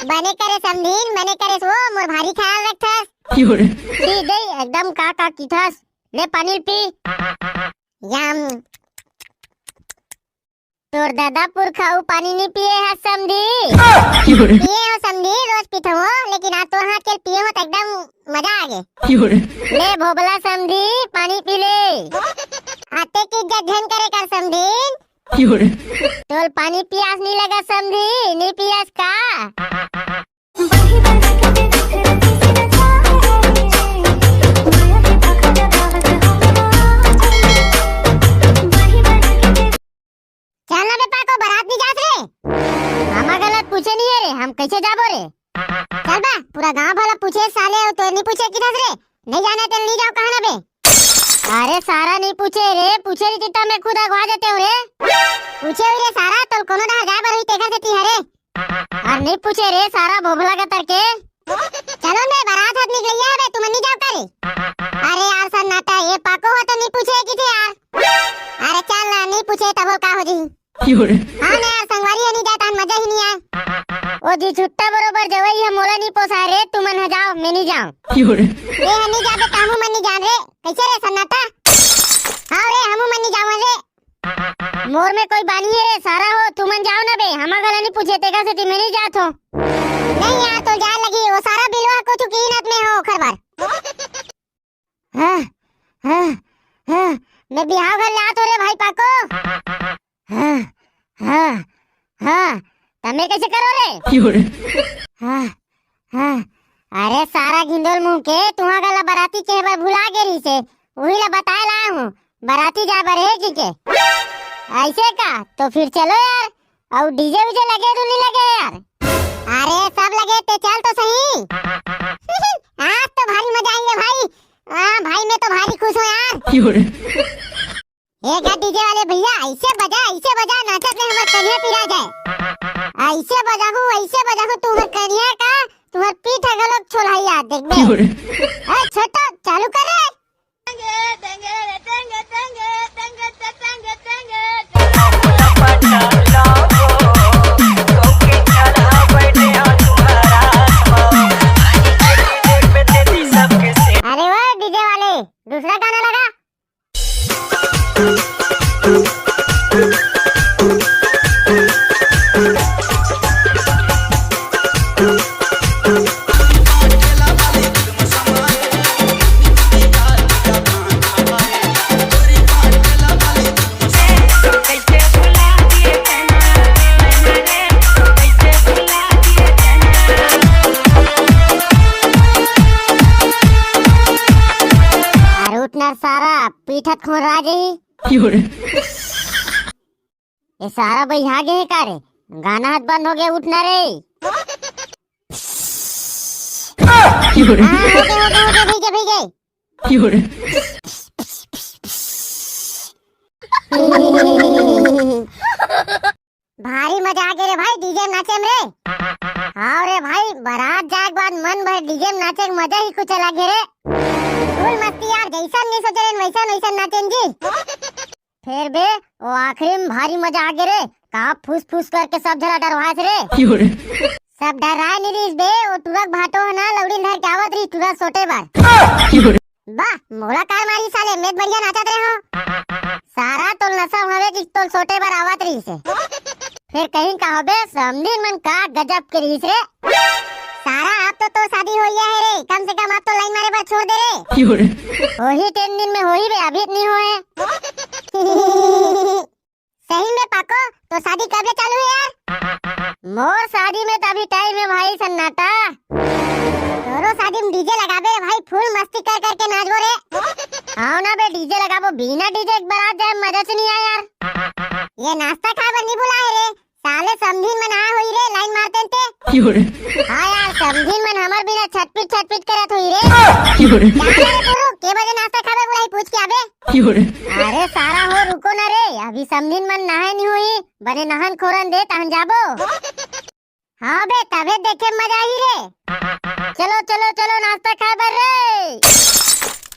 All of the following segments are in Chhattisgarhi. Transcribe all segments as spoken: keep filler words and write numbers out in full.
बने करे समधिन, बने करे वो, मोर भारी ख्याल रखथस। की हो रे? पी दे एकदम का का किथस। ले पानी ल पी। यम। तोर दादा पुरखा उ पानी नी पिए ह समधी। की हो रे? पिए हो समधी, रोज पीथो, लेकिन आज तोर हाथ के पिए हो त एकदम मजा आ गे। की हो रे? ले भोभला समधी, पानी पी ले। आते की इज्जत झन करे कर समधी। की हो रे? तोल पानी पियास नी लगा समधी, नी पियास का? चल ना बे पाको, बारात नी जात रे। हमर गलत पूछे नी हे रे, हम कैसे जाबो रे? चल बा, पूरा गांव भला पूछे साले, अउ तो नी पूछे किथस रे? नी जाने तेल नी जाओ कहा ना बे। अरे सारा नी पूछे रे, पूछे रहिती त मैं खुद अगवा देते हो रे। पूछे हुई रे सारा, तोल कोनो डहर जाए बर हुई तेकर सेती हरे। अरे नी पूछे रे सारा भोभला का तरके। चलो बे, बारात हत निकलइया हे बे, तुमन नी जाओ का रे? अरे यार सन्नाटा, ये पाको हो तो नी पूछे किथे यार। अरे चल ना, नी पूछे तब का हो जी। की हो रे? हाँ ना यार, संगवारी ह नी जाए तहन मजा ही नी आए। ओ जी छुट्टा बरोबर जवई ह मोला नी पोसाए रे, तुमन ह जाओ, मैं नी जाओ। की हो रे? ए ह नी जाबे त हमू मन नी जान रे। कैसे रे सन्नाटा? हाँ रे, हमू मन नी जावन रे। मोर में कोई बानी हे रे सारा हो, तुमन जाओ ना बे, हमर गला नी पूछे तेकर सेती मैं नी जात हो। नहीं यार, तो जाए लगी, वो सारा बिलवा कुछ कीनत में हो ओखर बर। हाँ, हाँ, हाँ, मैं बिहाव घर ले आत हो रे भाई पाको। हाँ, हाँ, हाँ, तमे कैसे करो रे? की हो रे? हाँ, हाँ, अरे सारा घिंदोल मुंह के, तुहा गला बराती के बर भुला गे रहिसे, उही ला बताए ला हूँ, बराती जा बर हे की के। ऐसे का? तो फिर चलो यार, अउ डीजे वीजे लगे तो नी लगे यार? अरे सब लगे, ते चल तो सही। आज तो भारी मजा आई है भाई। हाँ भाई, मैं तो भारी खुश हूँ यार। की हो रे? ए गा डीजे वाले भैया, ऐसे बजा, ऐसे बजा, नाचत ले हमर कनिया पिरा जाए। ऐसे बजाहू, ऐसे बजाहू, तुम्हर कनिया का, तुम्हर पीठ घलोक छोलहाई यार, देखबे। की हो रे? ए छोटा, चालू कर रे। अरे वाह डीजे वाले, दूसरा गाना लगा। अरे उठ ना रे सारा, पीठत खोर आ जाही। ए सारा बइहा गे हे का रे? गाना हत बंद हो गे, उठ ना रे। हाँ, हो गे, हो गे, हो गे, भइगे, भइगे। भारी मजा आ गे रे भाई, डीजे में नाचे में रे। हाँ रे भाई, बारात जाए के बाद मन भर डीजे में नाचे के मजा ही कुछ अलग है रे। फुल मस्ती यार, जैसन नहीं सोचे रहे वैसन वैसन नाचेन जी। फेर बे, ओ आखिरी में भारी मजा आ गे रे, का फुस फुस करके सब झला डरवाए थे रे। सब डराए नहीं रहीस बे, ओ टुरक भाटो है ना, लौड़ी धर के आवत रही टुरा सोटे बार। वाह, मोला कार मारी साले, मैं बढ़िया नाचत रहे हो। सारा तोल नशा हवे कि तोल सोटे बर आवत रहिस हे। फिर कहीं का होबे, समधिन मन का गजब के रहिस रे। सारा, अब तो तोर शादी हो गया है रे, कम से कम अब तो लाइन मारे बर छोड़ दे रे। होही तीन दिन में होही बे, अभी नहीं होए। सही में पाको, तो शादी कब ले चालू है यार? मोर शादी में तो अभी टाइम है भाई सन्नाटा। तोरो शादी में डीजे लगाबे रे भाई, फुल मस्ती कर करके नाचबो रे। आओ ना बे, डीजे लगाबो, बिना डीजे एक बारात जाए मजा से नहीं आया यार। ये नाश्ता खाए बर नहीं बुलाए रे, साले समधिन मन आए होई रे, लाइन मारते ते। हाँ यार, समधिन मन हमर बिना छटपिट छटपिट करत होई रे। जा ना रे गुरु, के बजे नाश्ता खाबे बुलाई पूछ के आबे। अरे सारा हो, रुको ना रे, अभी समधिन मन नहाए नहीं हुई, बने नहान खोरन दे तहन जाबो। हाँ बे, तबे देखे मजा ही रे। चलो चलो चलो, नाश्ता खाए बर रे।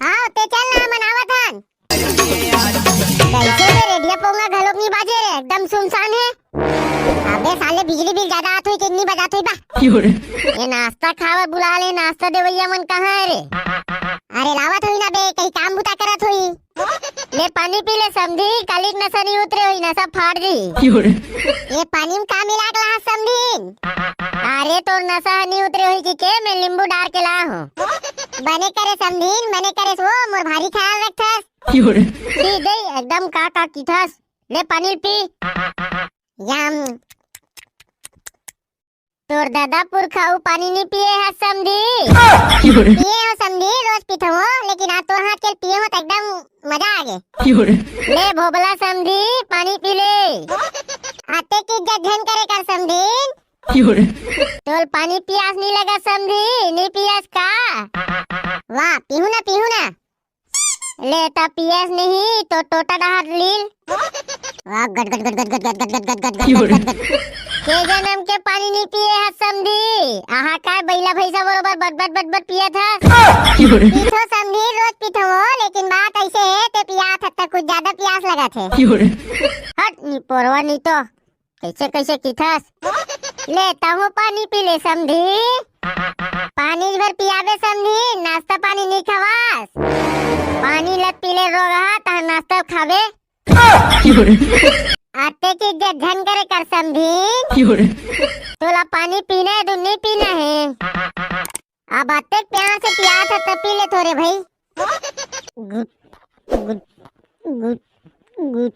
हाँ ते चल ना, मनावत हन। कैसे बे, रेडिया पोंगा घलोक नहीं बाजे रे, एकदम सुनसान है। अबे साले, बिजली बिल ज्यादा आत टिकट नहीं बजात होई बा। ये नाश्ता खावा बुला ले, नाश्ता देवैया मन कहाँ है रे? अरे लावत होई ना बे, कहीं काम बुता करत होई। ले पानी पी ले समधी, कालिक नशा नहीं उतरे होई, नशा फाड़ दी। ये पानी में का मिला के लाहा समधी? अरे तोर नशा नहीं उतरे होई कि के, मैं नींबू डार के ला हूँ। बने करे समधी, बने करे वो, मोर भारी ख्याल रखथस। सीधे एकदम का का किथस। ले पानी पी। याम। तोर दादा पुरखा उ पानी नहीं पिए है समधी। पिए हो समधी, रोज पीथो हो, लेकिन आज तोर हाथ के पिए हो तो एकदम मजा आ गए। ले भोबला समधी, पानी पी ले। आते की इज्जत झन करे कर समधी। तोल पानी पियास नहीं लगा समधी, नहीं पियास का? वाह, पीहू ना, पीहू ना। ले ता पियास नहीं तो टोटा डहार लील। वाह, गट गट गट गट गट गट गट गट गट गट गट गट गट। के जन्म के पानी नहीं पिए हस समधी। आहा, काय बैला भैंसा बरोबर बट बट बट बट पियत हस। पीथो समधी, रोज पीथो हो, लेकिन बात ऐसे है, ते पियात हस त कुछ ज्यादा पियास लगत है। हट, नी पोरवा नी तो। कैसे कैसे किथस? ले तहूँ पानी पी ले समधी। पानी भर पियाबे समधी, नाश्ता पानी नहीं खवास। पानी लत पी ले रोग हा, तह नाश्ता खाबे। आते की इज्जत झन करे कर समधी। तोला पानी पीना है तो नहीं पीना है? अब आते प्यार से पिया था तब पी ले थोड़े भाई। गुट, गुट, गुट, गुट।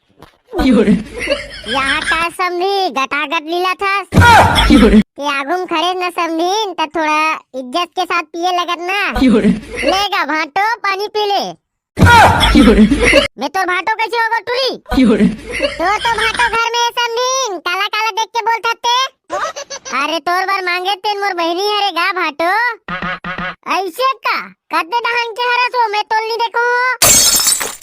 यहाँ का समधी गटागट लीला था। के आगू में खड़े न समझीन त थोड़ा इज्जत के साथ पिए लगत ना। लेगा भाटो पानी पी ले। मैं तोर भाटो कैसे होगा टूरी? तोर तो भाटो घर में समझीन, काला काला देख के बोलत हते। अरे तोर बर मांगे तेन मोर बहिनी हरे गा भाटो। ऐसे का? कते डहान के हरस हो, मैं तोल नहीं देखो हो।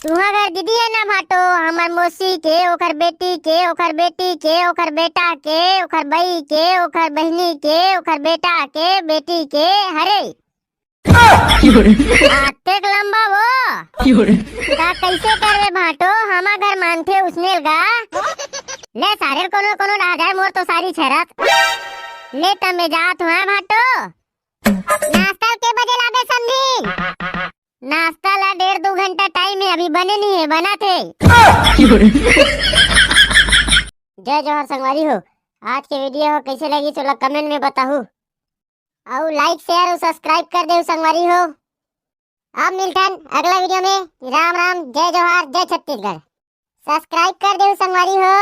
तुहा घर दीदी है ना भाटो, हमर मौसी के, ओकर बेटी के, ओकर बेटी के, ओकर बेटा के, ओकर बई के, ओकर बहिनी के, ओकर बेटा के, बेटी के, हरे। अतेक लंबा वो। ता कैसे करबे भाटो, हमा घर मानथे उसने गा। ले सारे कोनो कोनो रह जाए, मोर तो सारी छरत। ले त मैं जात हूँ, हाँ भाटो। नाश्ता के बजे लाबे समधी? नाश्ता ला डेढ़ दो घंटा टाइम है, अभी बने नहीं है, बनाथे। जय जोहार संगवारी हो, आज के वीडियो हो कैसे लगी, चलो कमेंट में बताहू, अउ लाइक शेयर अउ सब्सक्राइब कर देहू संगवारी हो। अब मिलथन अगला वीडियो में। राम राम, जय जोहार, जय छत्तीसगढ़। सब्सक्राइब कर देहू संगवारी हो।